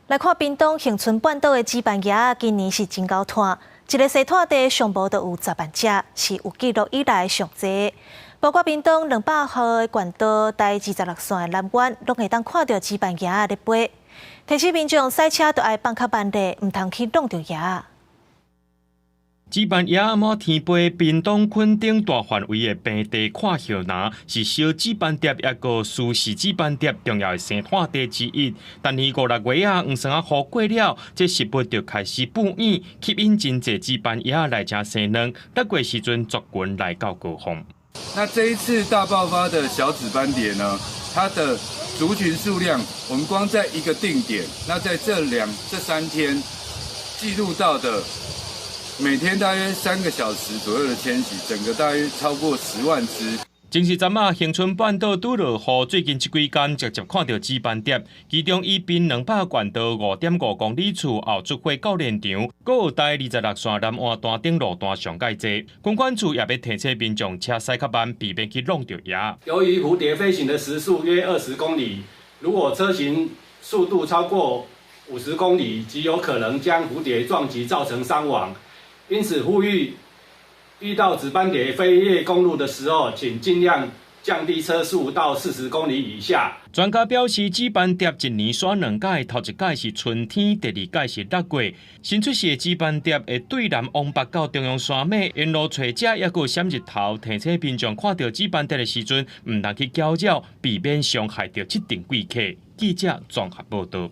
來看屏東恆春半島的紫斑蝶，今年是真𠢕湠，一个生態地上無就有10萬隻，是有記錄以來上濟。包括屏東200號的縣道、台26線的南灣，攏會當看著紫斑蝶咧飛。提醒民眾駛車著愛放較慢咧，毋通去挵著蛾。紫斑蝶滿天飛，屏東墾丁大範圍的平地闊葉林，是小紫斑蝶抑閣舒氏紫斑蝶重要的生態地之一。逐年五六月啊，黃霜仔雨過了，這植物就開始布影，吸引真濟紫斑蝶來遮生卵。六月時陣族群來到高峰。那這一次大爆發的小紫斑蝶呢，它的族群數量，我們光在一個定點，那在這兩這3天記錄到的，每天大約3個小時左右的遷徙，整個大約超過10萬隻。正是昨仔恆春半島拄落雨，最近這幾工直接看著紫斑蝶，其中以屏200縣道5.5公里處後出火教練場，閣有台26線南灣單頂路段上蓋濟。軍管處也欲提醒民眾車駛較慢，避免去挵著蛾。由於蝴蝶飛行的時速約20公里，如果車行速度超過50公里，極有可能將蝴蝶撞擊造成傷亡。因此呼籲，遇到紫斑蝶飛越公路的時候，請盡量降低車速到40公里以下。專家表示，紫斑蝶一年徙兩擺，頭一擺是春天，第二擺是六月。新出世的紫斑蝶會對南往北到中央山脈，沿路揣食，抑閣閃日頭。提醒民眾看著紫斑蝶的時陣，毋通去攪擾，避免傷害著這陣貴客。記者綜合報導。